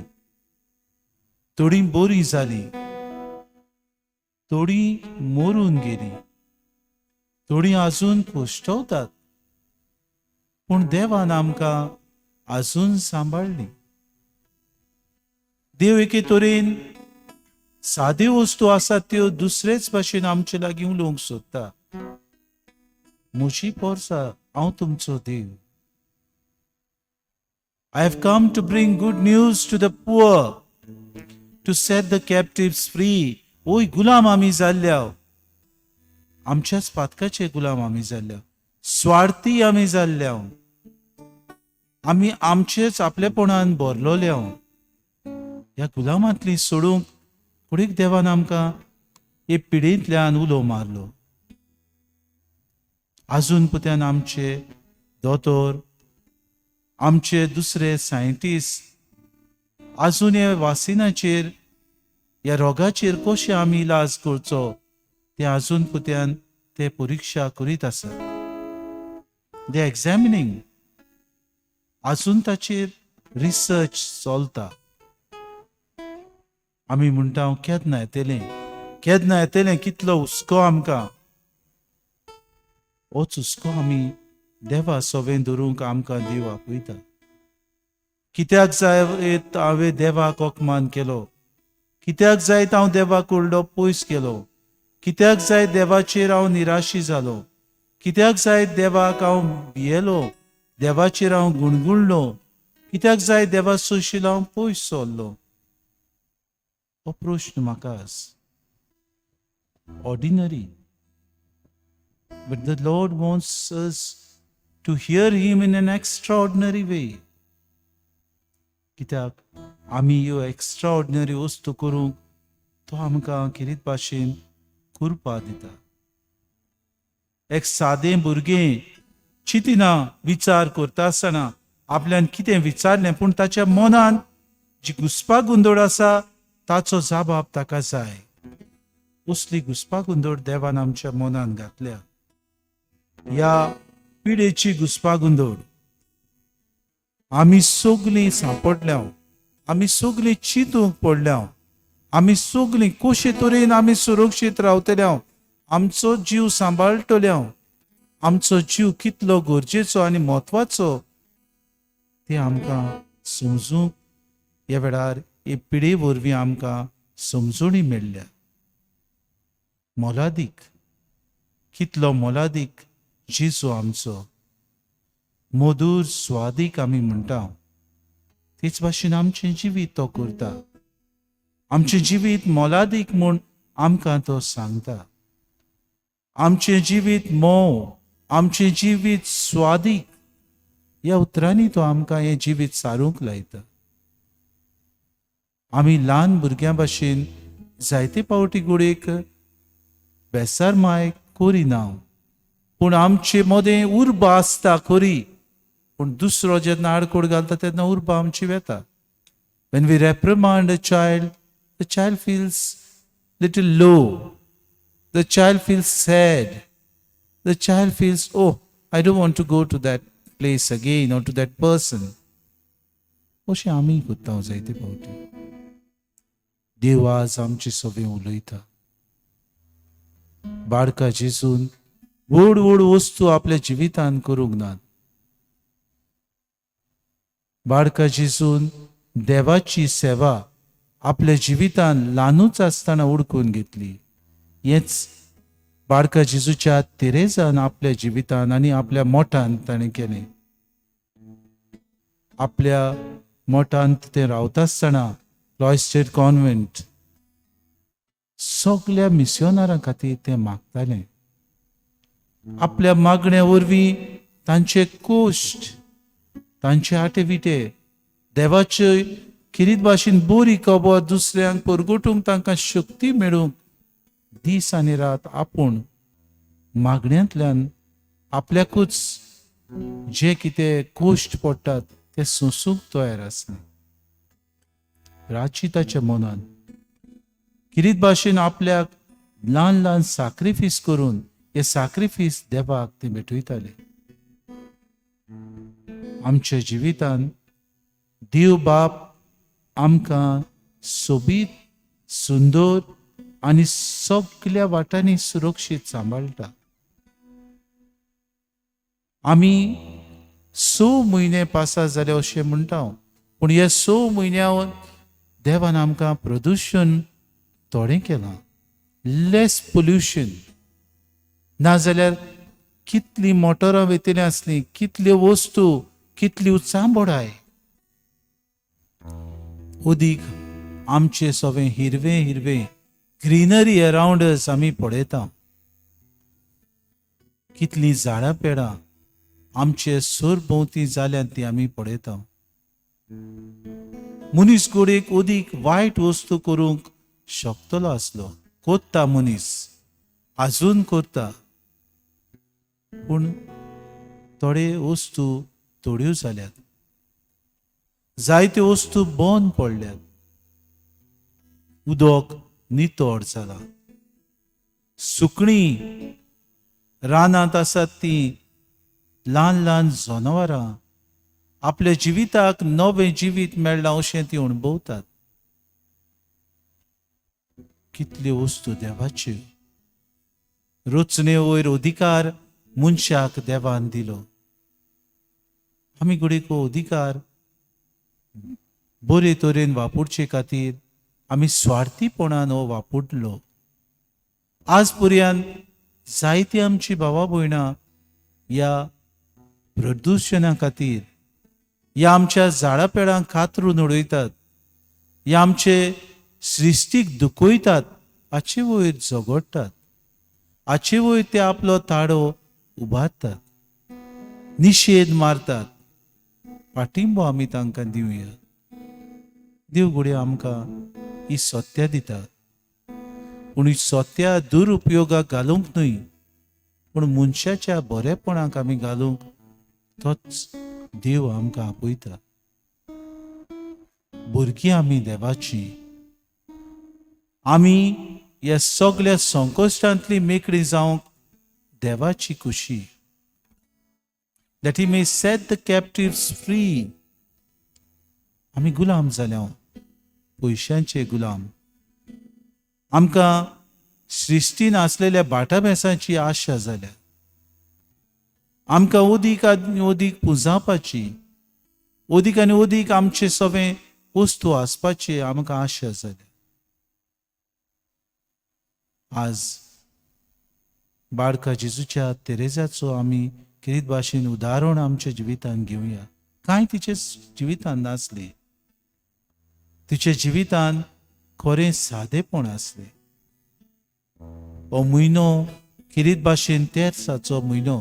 थोडीं बरीं जालीं, थोडीं मरून गेलीं, थोडीं अजून कश्टवतात. पूण देवान आमकां अजून सांबाळ्ळी. देव एके तरेन साद्यो वस्तू आसात त्यो दुसरेच भाशेन आमचे लागीं उलोवंक सोदता. म्हजी पोरसा, हांव तुमचो देव. I have come to bring good news to the poor, to set the captives free. ओय गुलाम आमी जाल्ल्या, आमच्याच पातकाचे गुलाम आमी जाल्ल्या, स्वार्थी आमी जाल्ल्या, आमी आमचेच आपलेपणान भरलोल्या. ह्या गुलामांतली सोडूंक कुडीक देवान आमकां हे पिडेंतल्यान उलो मारलो. अजून पुत्यान आमचे दोतोर, आमचे दुसरे सायंटिस्ट अजून ह्या वासिनाचेर, ह्या रोगाचेर कशें आमी इलाज करचो ते अजून पुत्यान ते परिक्षा करीत आसात. They examining. अजून ताचेर रिसर्च चलता. आमी म्हणटा, केन्ना येतलें, केन्ना येतलें? कितलो हुस्को आमकां. होच हुस्को आमी देवा सवें धरूंक आमकां देव आपयता. कित्याक जाय हांवें देवाक अपमान केलो? कित्याक जायत हांव देवाक उरलो पयस गेलो? कित्याक जाय देवाचेर हांव निराशी जालो? कित्याक जाय देवाक हांव भियेलो? देवाचेर हांव गुणगुणलो? कित्याक जाय देवा सोशील हांव पयस सरलो? हो प्रश्न म्हाका ordinary. But the Lord wants us to hear Him in an extraordinary way. कित्याक आमी ह्यो एक्स्ट्राऑर्डिनरी वस्तू करूंक तो आमकां खेरीत भाशेन कृपा दिता. एक सादें भुरगें चिंतिना, विचार करता आसतना आपल्यान कितें विचारलें, पूण ताच्या मनान जी घुसपा गोंदळ आसा ताचो जबाब ताका जाय. असली घुसपा गोंदळ देवान आमच्या मनान घातल्या. ह्या पिडेची घुसपा गोंदळ आमी सगळीं सांपडल्या. आमी सगळीं चिंतूंक पडल्या. आमी सगळीं कशे तरेन आमी सुरक्षीत रावतले, आमचो जीव सांबाळटले, आमचो जीव कितलो गरजेचो आनी म्हत्वाचो ते आमकां समजूंक ह्या वेळार हे पिडे वरवीं आमकां समजणी मेळ्ळ्या. मोलादीक, कितलो मोलादीक जेजू आमचो. मधूर स्वादीक आमी म्हणटा, तेच भाशेन आमचें जिवीत तो करता. आमचें जिवीत मोलादीक म्हूण आमकां तो सांगता. आमचें जिवीत मोव, आमचें जिवीत स्वादीक, ह्या उतरांनी तो आमकां हें जिवीत सारूंक लायता. आमी ल्हान भुरग्यां भाशेन जायते फावटी घडयेक बेसारमाय करिना. पूण आमचे मदें उर्बा आसता खरी, पूण दुसरो जेन्ना आडकोड घालता तेन्ना उर्बा आमची वेता. When we reprimand a child, the child feels little low, the child feels sad, the child feels, "Oh, I don't want to go to that place again or to that person." अशें आमी करता जायते फावटी. देव आज आमचे सगळें उलयता. बाळका जेजून व्हड व्हड वस्तू आपल्या जिवितान करूंक नात. बाळका जेजून देवाची सेवा आपल्या जिवितान ल्हानूच आसतना उडकून घेतली. हेच बाळका जेजूच्या तेरेजान आपल्या जिवितान आनी आपल्या मोठान ताणें केलें. आपल्या मोठांत तें रावता आसतना क्लॉयस्टेड कॉन्वेंट सगल्या मिसियोनारां खातीर तें मागतालें. आपल्या मागण्या वरवीं तांचे कोश्ट, तांचे आटे विटे, देवाचे किरीत भाशेन बरी खबर दुसऱ्यांक परगटूंक तांकां शक्ती मेळूंक दीस आनी रात आपूण मागण्यांतल्यान आपल्याकूच जे कितें कोश्ट पडटात ते सोंसूंक तयार आसलें. रातची ताच्या मनान किरीत भाशेन आपल्याक ल्हान ल्हान साक्रिफीस करून हे साक्रिफीस देवाक ते भेटयताले. आमच्या जिवितान देव बाप आमकां सोबीत, सुंदर आनी सगल्या वाटांनी सुरक्षीत सांबाळटा. आमी 6 म्हयने पासार जाले अशें म्हणटा, पूण हे 6 म्हयन्या देवान आमकां प्रदुशण थोडें केलां, लेस पोल्युशन. नाजाल्यार कितलीं मोटरां वेतलीं आसलीं, कितल्यो वस्तू, कितल्यो चांबोडाय. उदीक आमचे सगळें हिरवें हिरवें, ग्रीनरी अरावंड अस आमी पळयता. कितलीं झाडां पेडां आमचे सरभोंवती जाल्यात ती आमी पळयता. मनीस घडयेक अदीक वायट वस्तू करूंक शकतलो आसलो, कोत्ता मनीस, आजून करता, पूण थोडे वस्तू थोड्यो जाल्यात, जायत्यो वस्तू बंद पडल्यात. उदक नितळ जालां. सुकणीं रानांत आसात, ती ल्हान ल्हान जनावरां आपल्या जिविताक नवें जिवीत मेळ्ळां अशें ती अणभवतात. कितल्यो वस्तू देवाच्यो. रचणे वयर अधिकार मनशाक देवान दिलो. आमी घडयेक हो अधिकार बरे तरेन वापरचे खातीर आमी स्वार्थीपणान हो वापरलो. आज पर्यंत जायती आमची भावा भयणां ह्या प्रदुशणा खातीर, ह्या आमच्या झाडां पेडांक कातरून उडयतात, ह्या आमचे सृश्टीक दुखयतात, हाचे वयर झगडटात, हाचे वयर ते आपलो ताळो उबारतात, निशेध मारतात. पाठिंबो आमी तांकां दिवया. देव घडये आमकां ही सत्या दिता, पूण ही सत्या दुरुपयोगाक घालूंक न्हय, पूण मनशाच्या बरेपणाक आमी घालूंक तोच देव आमकां आपयता. भुरगीं आमी देवाची. आमी ह्या सगल्या संकश्टांतली मेकळी जावंक देवाची खुशी, that He may set the captives free. आमी गुलाम जाल्या, पयशांचे गुलाम. आमकां सृश्टीन आसलेल्या भाटाबेसांची आशा जाल्या. आमकां अदीक आनी अदीक पुंजावपाची, अदीक आनी अदीक आमचे सगळे वस्तू आसपाची आमकां आशा जाल्या. आज बाळका जेजूच्या तेरेजाचो आमी किरीत भाशेन उदाहरण आमच्या जिवितान घेवया. कांय तिचे जिवितान नासलें. तिच्या जिवितान खरें सादेपण आसलें. हो म्हयनो किरीत भाशेन तेर्साचो म्हयनो,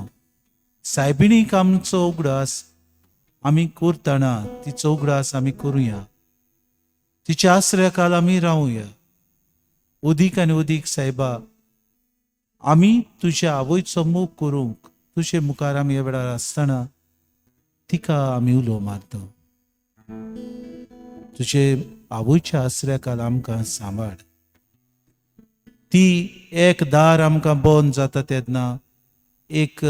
सायबिणीक आमचो उगडास आमी करतना तिचो उगडास आमी करुया. तिच्या आसऱ्या खाल आमी रावया. अदीक आनी अदीक सायबा, आमी तुज्या आवयचो मोग करूंक तुजे मुखार आमी ह्या वेळार आसतना तिका आमी उलो मारता. तुजे आवयच्या आसऱ्या खाल आमकां सांबाळ. ती एक दार आमकां बंद जाता तेन्ना एक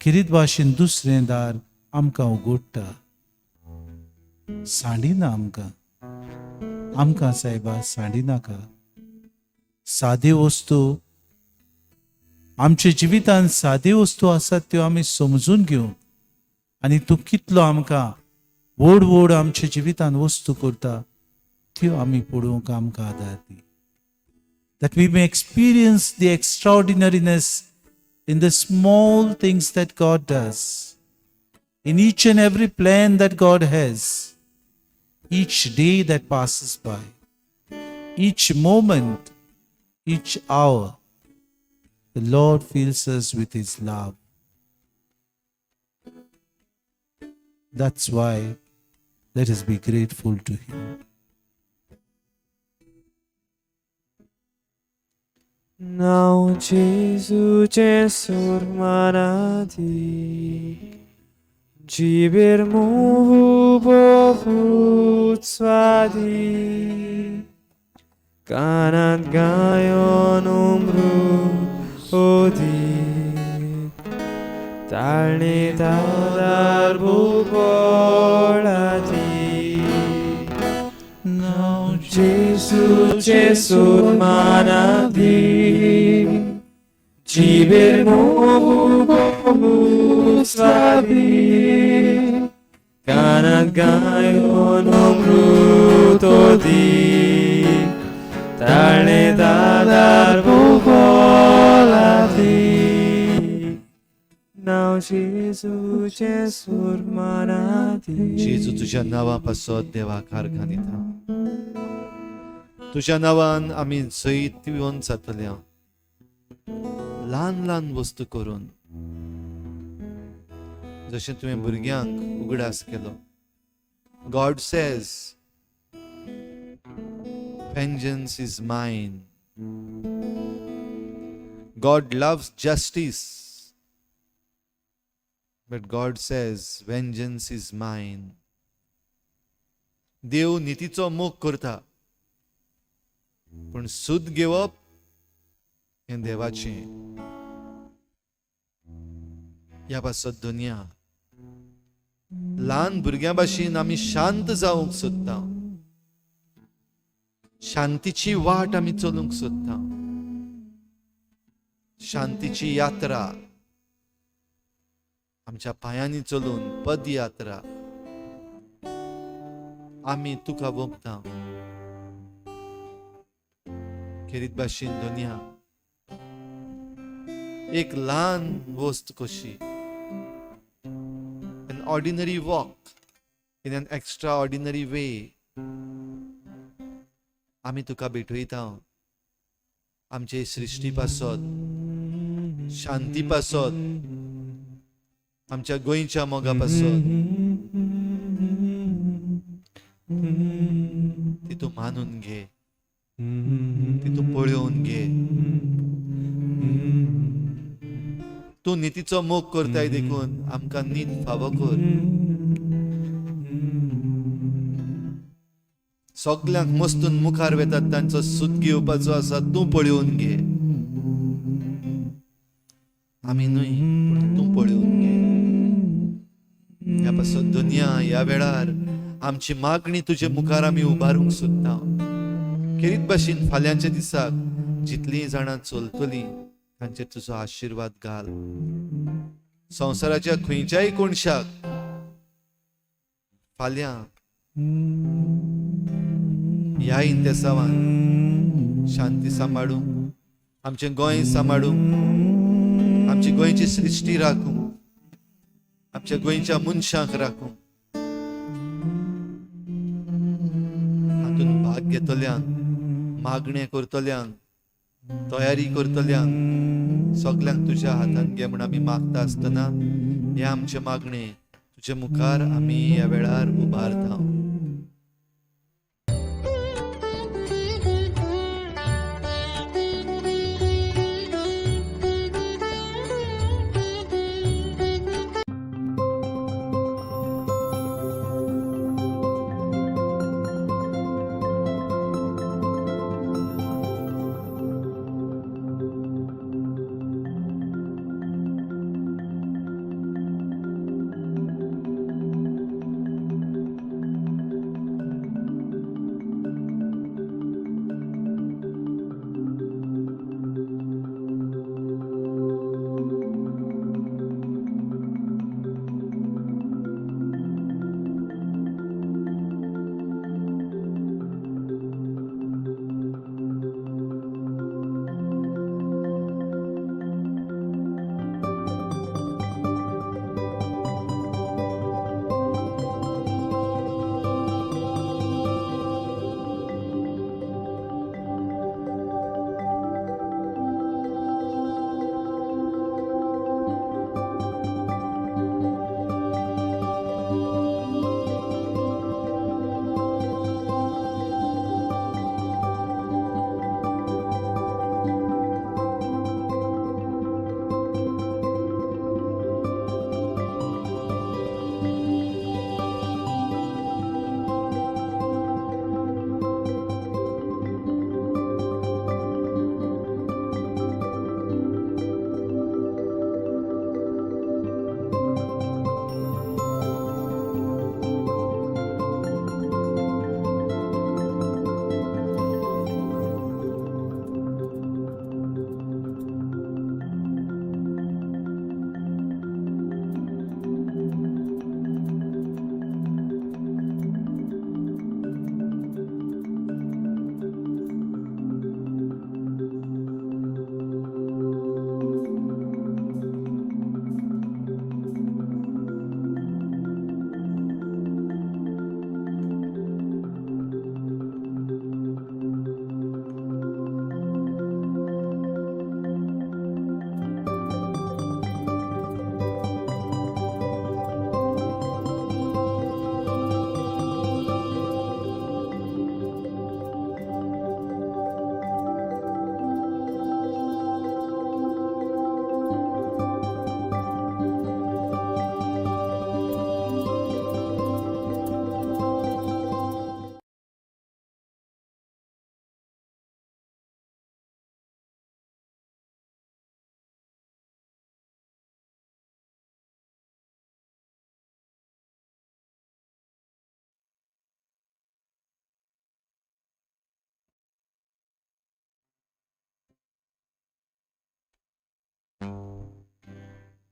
खेरीत भाशेन दुसरें दार आमकां उगडटा. सांडिना आमकां, आमकां सायबा सांडिनाका. सादी वस्तू आमच्या जिवितांत, सादी वस्तू आसात त्यो आमी समजून घेवंक आनी तूं कितलो आमकां व्हड व्हड आमच्या जिवितांत वस्तू करता त्यो आमी पळोवंक आमकां आदार दी, that we may experience the extraordinariness in the small things that God does, in each and every plan that God has, each day that passes by, each moment, each hour, the Lord fills us with His love. That's why let us be grateful to Him. नांव जेजूचें सुरमानादीक, जिबेर म्होंव बहुत स्वादीक, कानांत गायोन अमृत ओदीक, ताळणे दादार भोव बळादीक. नांव जेजूचें सुरमानादीक, जिबेर म्होंव बहुत स्वादीक, कानांत गायोन अमृत ओदीक, ताळणे दादार भोव बळादीक. नांव जेजूचें सुरमानादीक. जेजू, तुज्या नांवा पासत देवा कारखान दिता. तुज्या नांवान आमी जैतवंत जातले. ल्हान ल्हान वस्तू करून, जशें तुवें भुरग्यांक उगडास केलो, God says, "Vengeance is mine." God loves justice, but God says, "Vengeance is mine." देव नितीचो मोग करता, पूण सूद घेवप हें देवाचें. ह्या पासत दुनिया, ल्हान भुरग्यां भाशेन आमी शांत जावंक सोदता. शांतीची वाट आमी चलूंक सोदता. शांतीची यात्रा आमच्या पांयांनी चलून पदयात्रा आमी तुका वोंपता. खेरीत भाशेन दुनिया, एक ल्हान वस्त कशी, an ordinary walk in an extraordinary way, आमी तुका भेटयता. आमचे सृश्टी पासत, शांती पासत, आमच्या गोंयच्या मोगा पासत ती तूं मानून घे, ती तूं पळोवन घे. तूं नितीचो मोग करताय देखून आमकां नीत फावो कर. सगल्यांक मस्तून मुखार वेतात तांचो सूद घेवपाचो आसा, तूं पळोवन घे. आमी न्हय, पूण तूं पळोवन घे. ह्या पासत दुनिया, ह्या वेळार आमची मागणी तुजे मुखार आमी उबारूंक सोदता. खेरीत भाशेन फाल्यांच्या दिसाक जितलीं जाणां चलतलीं तांचेर तुजो आशिर्वाद घाल. संवसाराच्या खंयच्याय कोनशाक फाल्यां ह्या इंतेसावान शांती सांबाळूंक, आमचें गोंय सांबाळूंक, आमची गोंयची सृश्टी राखूंक, आमच्या गोंयच्या मनशांक राखूंक, हातूंत भाग घेतल्यांक, मागणें करतल्यांक, तयारी करतल्यांक, सगल्यांक तुज्या हातान घे म्हूण आमी मागता आसतना हें आमचें मागणें तुजे मुखार आमी ह्या वेळार उबारता.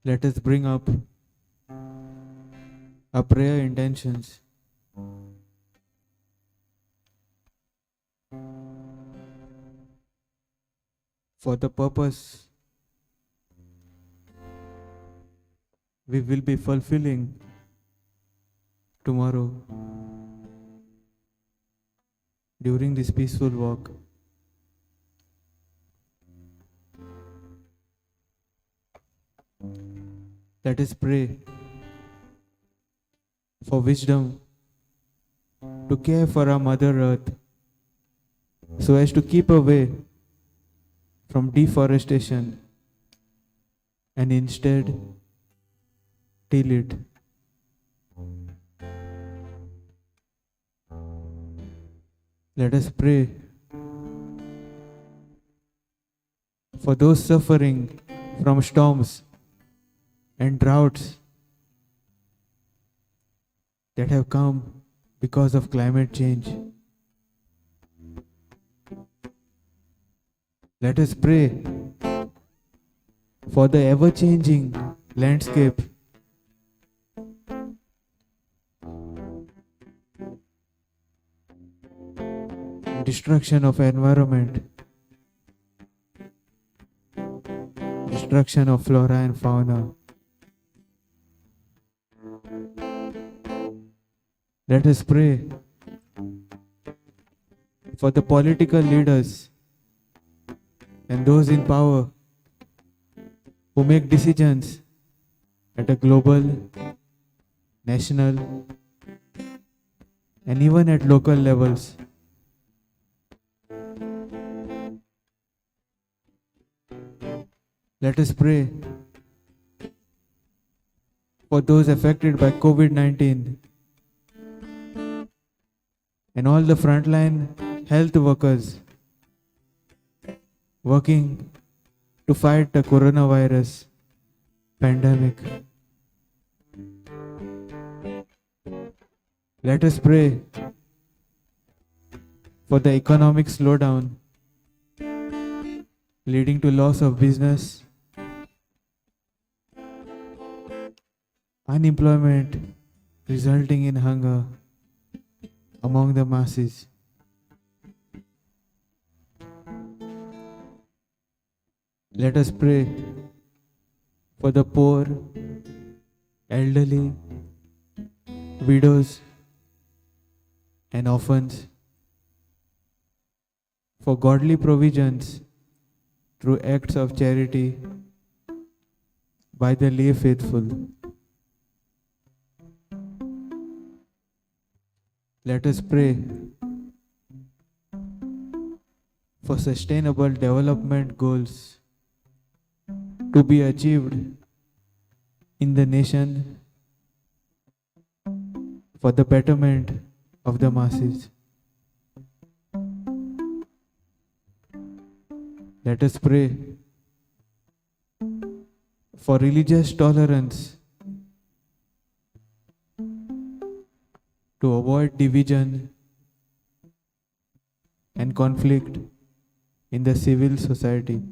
Let us bring up our prayer intentions. For the purpose we will be fulfilling tomorrow during this peaceful walk. Let us pray for wisdom to care for our Mother Earth so as to keep away from deforestation and instead till it. Let us pray for those suffering from storms and droughts that have come because of climate change. Let us pray for the ever-changing landscape destruction of environment, destruction of flora and fauna. Let us pray for the political leaders and those in power who make decisions at a global, national, and even at local levels. Let us pray for those affected by COVID-19 and all the frontline health workers working to fight the coronavirus pandemic. Let us pray for the economic slowdown leading to loss of business, unemployment resulting in hunger among the masses. Let us pray for the poor, elderly, widows, and orphans, for godly provisions through acts of charity by the lay faithful. Let us pray for sustainable development goals to be achieved in the nation for the betterment of the masses. Let us pray for religious tolerance to avoid division and conflict in the civil society.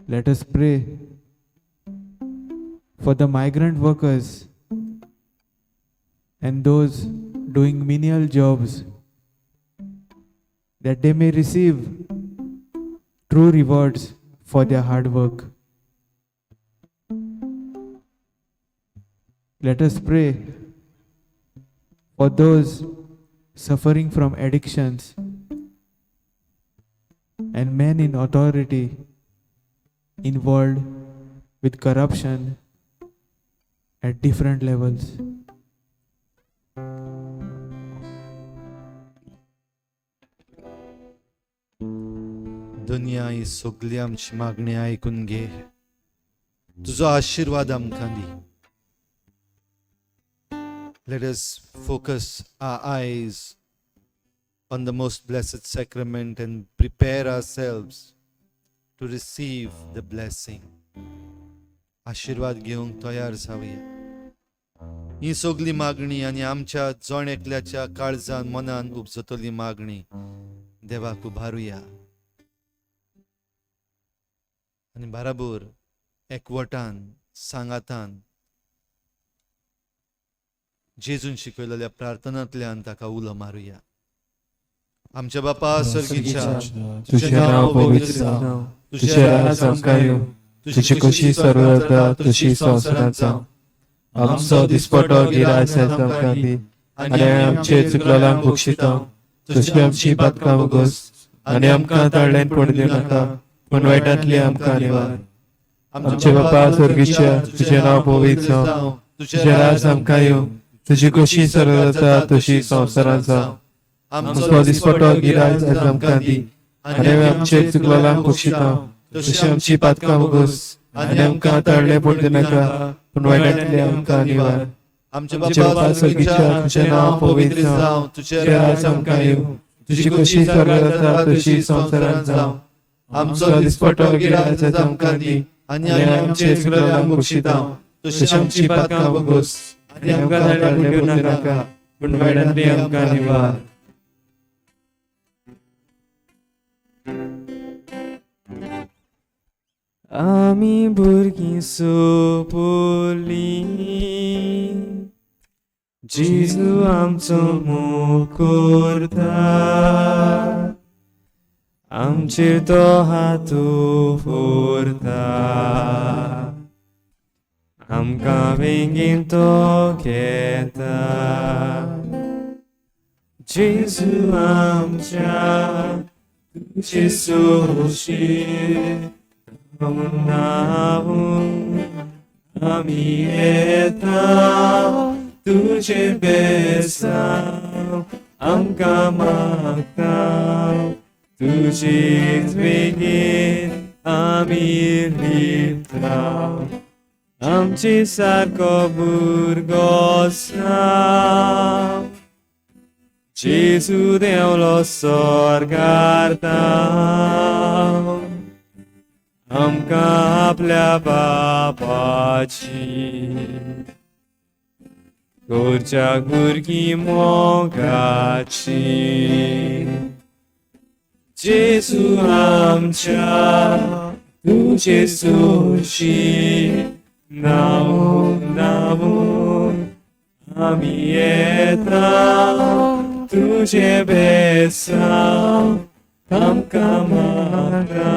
Let us pray for the migrant workers and those doing menial jobs, that they may receive true rewards for their hard work. Let us pray for those suffering from addictions and men in authority involved with corruption at different levels. दुनिया ही सगली आमची मागणी आयकून घे, तुजो आशिर्वाद आमकां दी. Let us focus our eyes on the most blessed sacrament and prepare ourselves to receive the blessing. आशिर्वाद घेवंक तयार जावया. ही सगली मागणी आनी आमच्या जण एकल्याच्या काळजान मनान उपजतली मागणी देवाक उबारुया. आनी बाराबर एकवटान सांगातान जेजून शिकयलेल्या प्रार्थनांतल्यान ताका उलो मारुया. आमच्या बापा सर्गीच्या, तुझें नांव पवित्र जावं, तुजें राज आमकां येवं, तुजी कशी सर्व जाता तशी संवसारांत जावं. आमचो दिसपटो गिरास आयज आमकां दी आनी आमचे चुकलेल्यांक बक्षिता तशी आमची पातकां भोगोस आनी आमकां ताळ्यान पडूं दिवं नाका, पूण वायटांतली आमकां निवार. आमचे बापा स्वर्गीच्या, तुजें नांव पवित्र जावं, तुजें राज आमकां येवं, तुजी कशी सर्व जाता तशी संवसारांत जावं. आमचो दिसपटो गिरास आयज आमकां दी आनी आमी आमचे चुकलेल्यांक बक्षिता तशी आमची पातकां भोगोस आनी आमकां ताळ्ळे पडूं दिवं नाका, पूण वायटांतली आमकां निवार. आमच्या आमच्या बापा बापा सर्गीच्या, स्वर्गीच्या, तुजें नांव पवित्र जावं, तुजें तुजें राज आमकां येवं, तुजी कशी सर्व जाता तशी संवसारांत जावं. आमचो आमचो दिसपटो दिसपटो गिरास गिरास आयज आमकां दी आनी आनी आमी आमचे आमचे चुकलेल्यांक चुकलेल्यांक बक्षिता बक्षिता तशी तशी आमची आमची पातकां पातकां भोगोस भोगोस आनी आनी आमकां आमकां ताळ्ळे ताळ्ळे पडूं पडूं दिवं नाका, नाका, पूण पूण वायटांतली वायटांतली आमकां आमकां निवार. निवार. आमी भुरगीं सोंपली, जेजू आमचो मोग करता, आमचेर तो हात दवरता, आमकां बेगीन तो घेता. जेजू आमच्या तुजे सोशी नांव आमी येता, तुजें बेसांव आमकां मागता, तुजेच बेगीन आमी लिपता. आमचे सारको भुरगो ना, जेजू देंवलो स्वर्गार आमकां आपल्या बापाची करच्या भुरगीं मोगाची. जेजू आमच्या तुजे सोशी नांव नांव आमी येता, तुजें बेसांव आमकां मागता,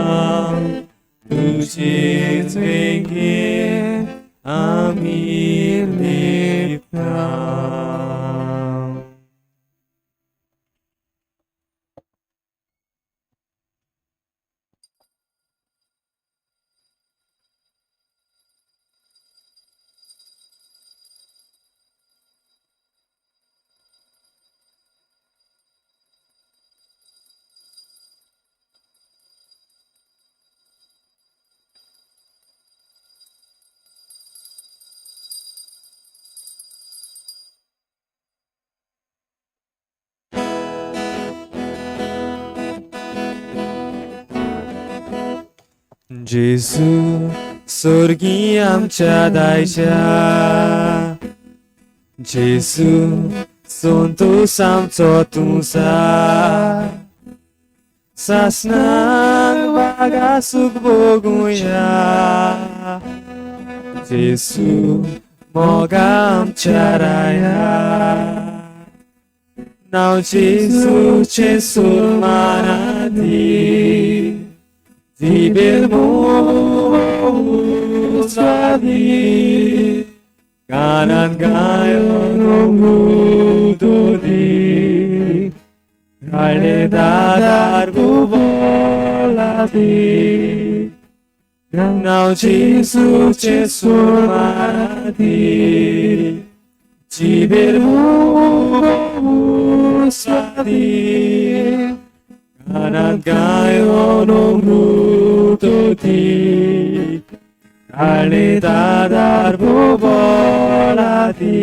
तुजेच बेगीन आमी लिपता. जेजू स्वर्गी आमच्या दायच्या, जेजू संतोस आमचो तूं सा, सासणाक बागा सूख भोगुया. जेजू मोगा आमच्या राया, नांव जेजूचें सुरमानादी, जिबेर मोसादी, कानान गाyon उदोदी, काळे दादार बोलादी, नांव जेजूचें सुरमानादी, जिबेर मोसादी, कानात गाyon अमृतोती, काळे दादार बोलादी.